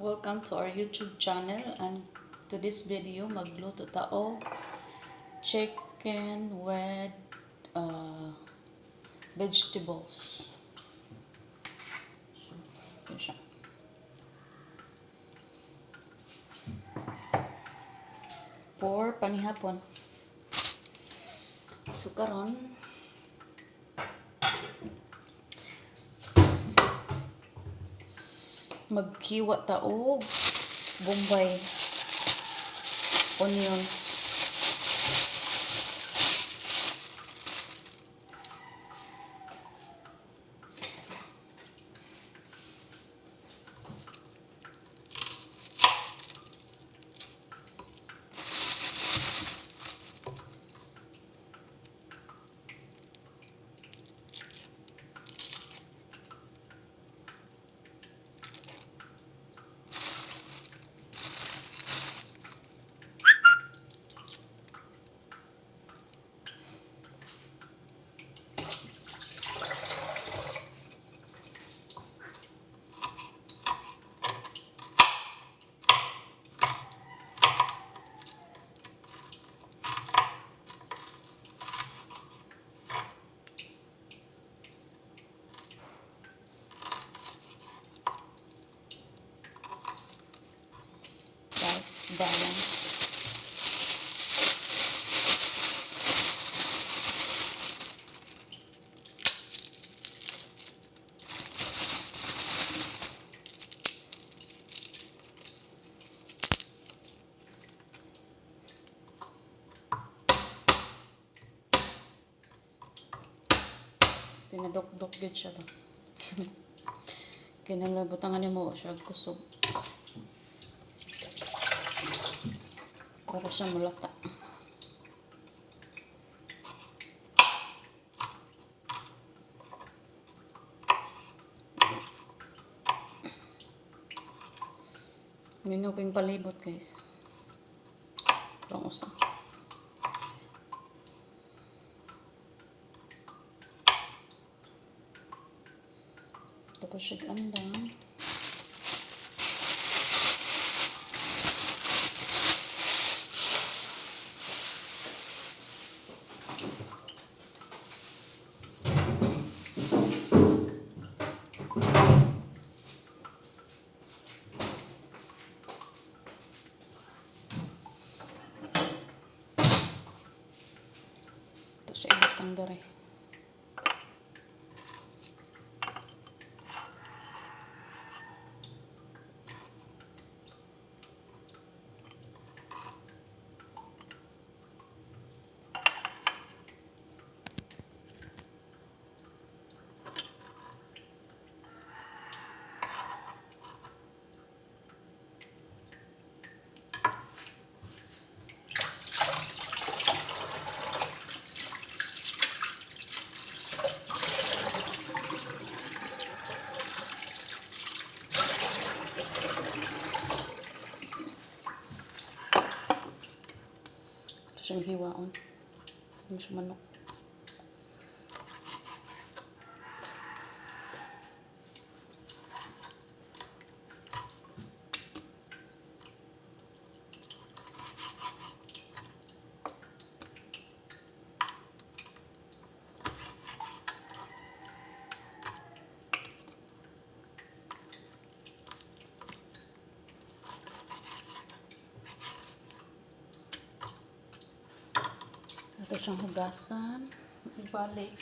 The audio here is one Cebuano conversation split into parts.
Welcome to our YouTube channel, and to this video magluto ta og chicken with vegetables. So, yun siya. For panihapon. So karon magkiwa ta og Bombay onions. Guys, bawang. Pinadokdok gid siya ba. Kinahanglan butangan nimo siya og kusog para siya mulata. Mingaw kayong palibot, guys. Parang usa. Tapos siya andam. Ito siya ibutang dere. Ito siyang hiwaon. Ano siya manok. Ito siyang hugasan. Ibalik.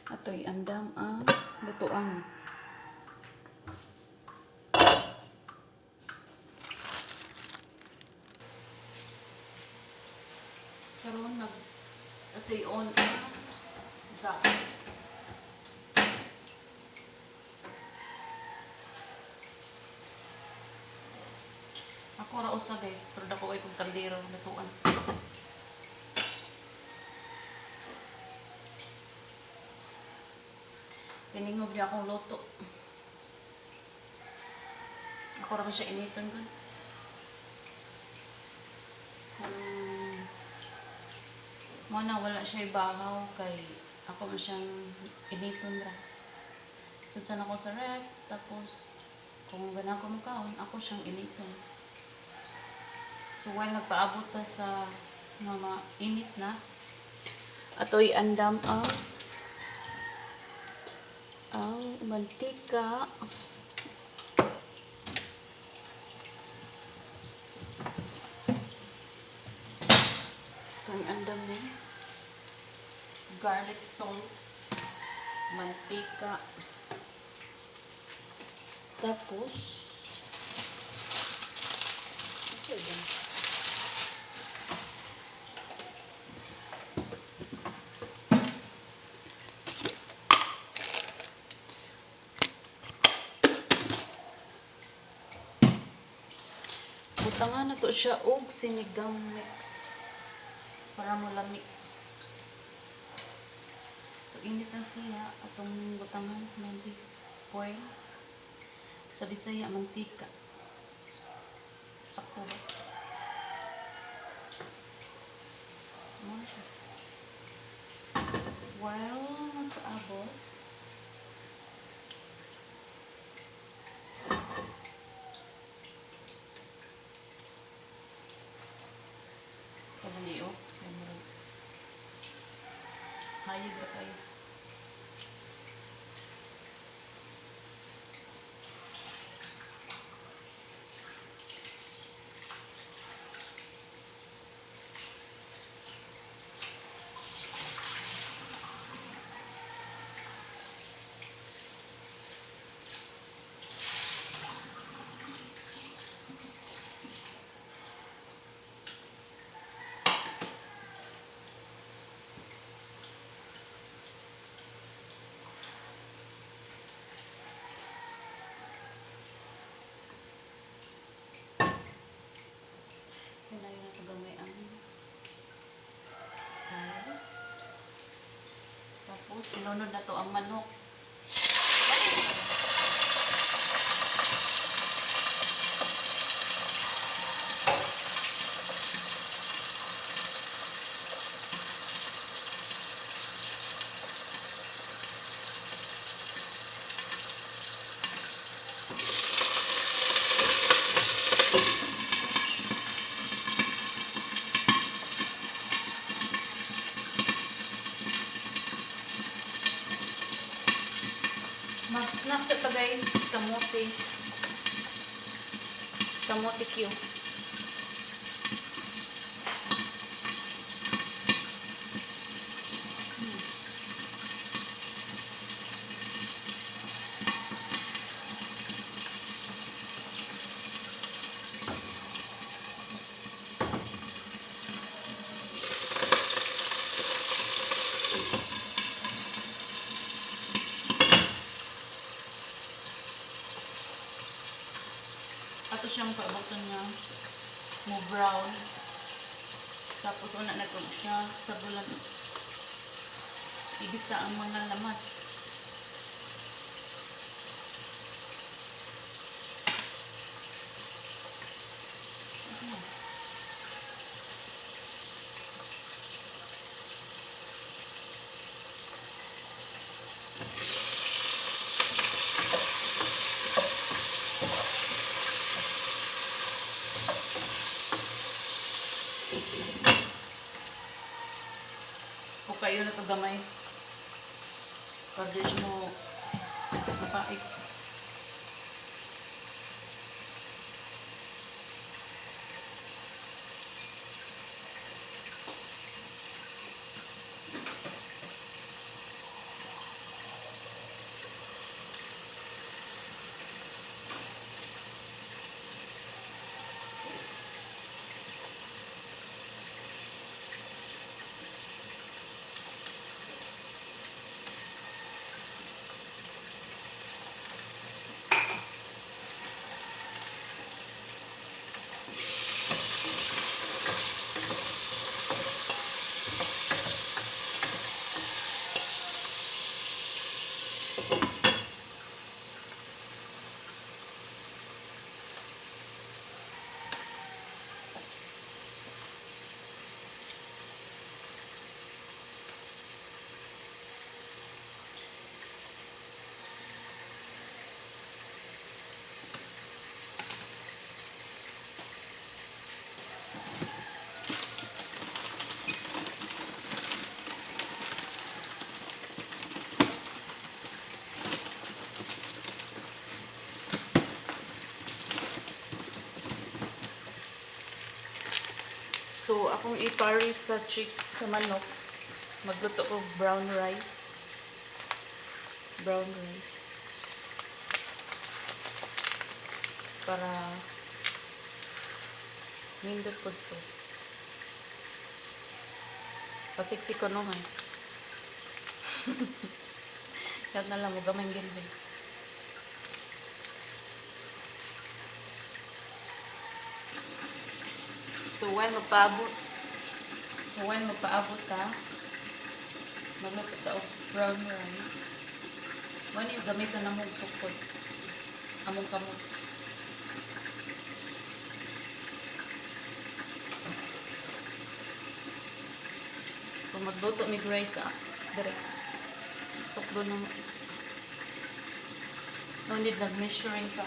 Ato'y andam ang lutuan. Karon nag ato'y on ang gas. Ako ra usa, guys, pero dako kay kog kaldero lutuan. Kiningog niya akong luto. Ako ra man siya initon gud. Mo na wala siya bahaw kay ako man siyang initon ra. Sudsan ako sa ref, tapos kung ganahan ko mukaon, ako siyang initon. So while nagpaabot ta sa mga init na, atoy andam ang mantika. Itong andam ni garlic salt, mantika, tapos ito yun. Butangan na to siya og sinigang mix para mo lami. So init na siya atong butangan mantik oil. Sa Bisaya, mantika. Sakto ba? So, mo na siya. While nagpaabot, ito oh. Kaya murag hayag ra kayo. Pinayo na ito gamay ang oil. Tapos, ilunod na to ang manok. Mag-snack sa to, guys, kamote. Kamote Q. Ato siyang paaboton nga mo brown. Tapos una na to siya sa bulan. Igisa ang mga lamas. Ano? O kayo na to gamay. Para di siya mo mapait. Akong i-curry sa chick sa manok. Magluto ko brown rice. Brown rice. Para nindot pod siya. Pasiksi ko no hay. Kat na lang mo gamay gilbi. So while magpaabot ta, magluto ta og brown rice. Mo ni gamiton namo og sukod. Among kamot. Kung magluto mig rice dire. Sukdon na mo. No need nag-measuring ka.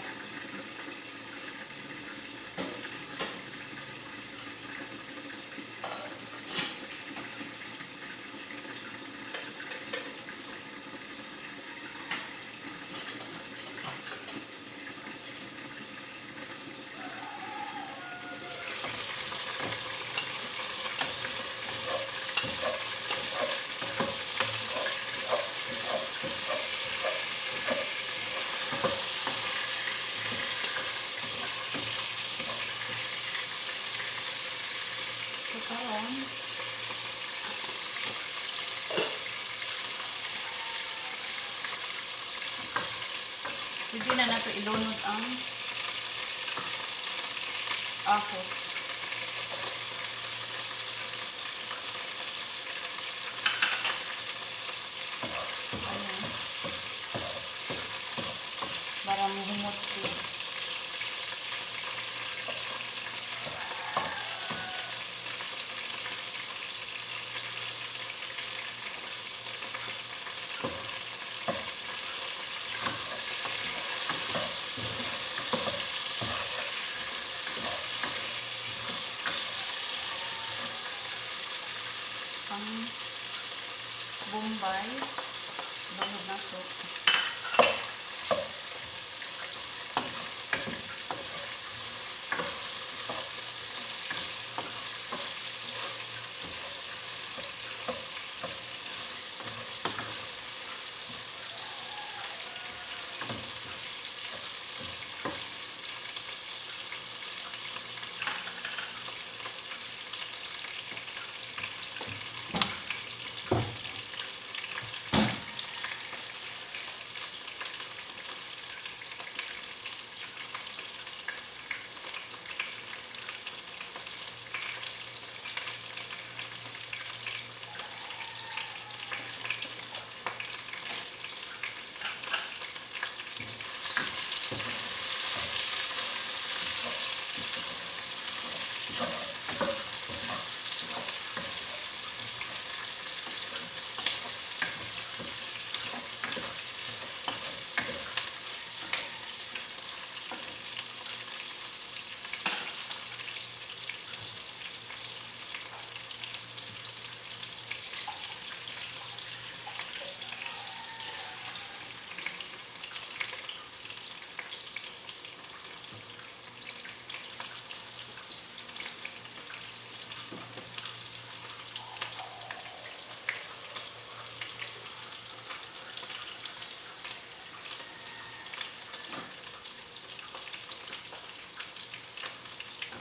So karon, pwede na nato ilunod ang ahos. Ayan. Para muhumot siya. Ang Bombay, lunod na to.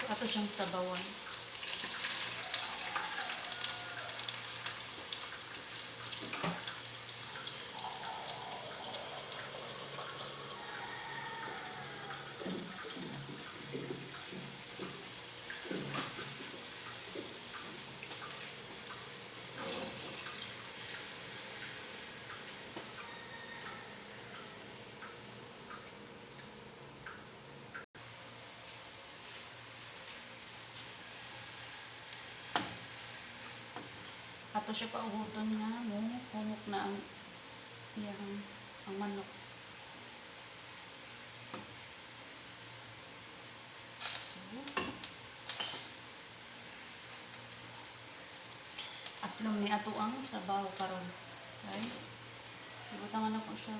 So ato siyang sabawan. Ato siya pauguton nga mo humok na ang iyang ang manok. So, aslom ni ato ang sabaw karon. Okay? Ibutangan ako siya.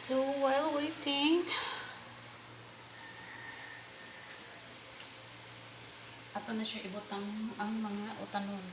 So while waiting, ato na siya ibutang ang mga utanon.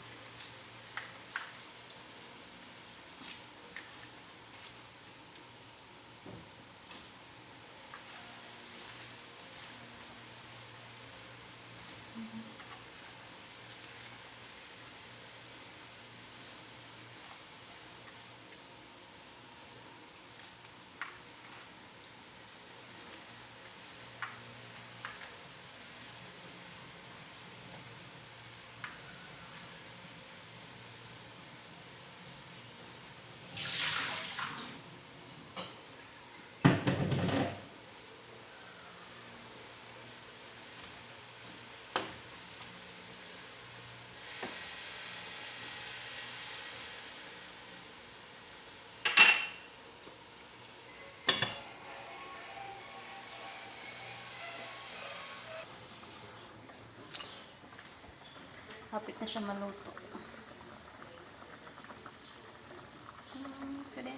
Hapit na siya maluto. Today.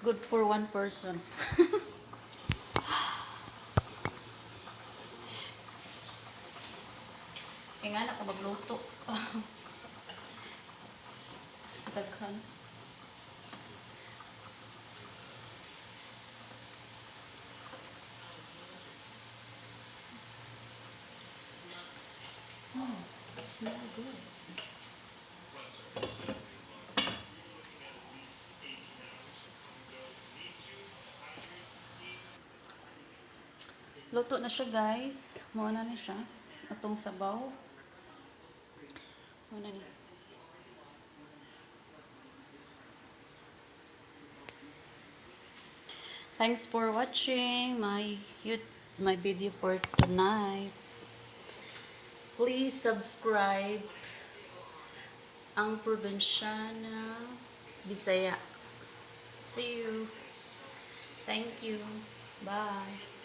Good for one person. Kaya nga na ka magluto. Daghan. Oh, smell good. Luto na siya, guys. Mao na ni siya. Atong sabaw. Mao na ni. Thanks for watching my video for tonight. Please subscribe ang Probinsyana Bisaya. See you. Thank you. Bye.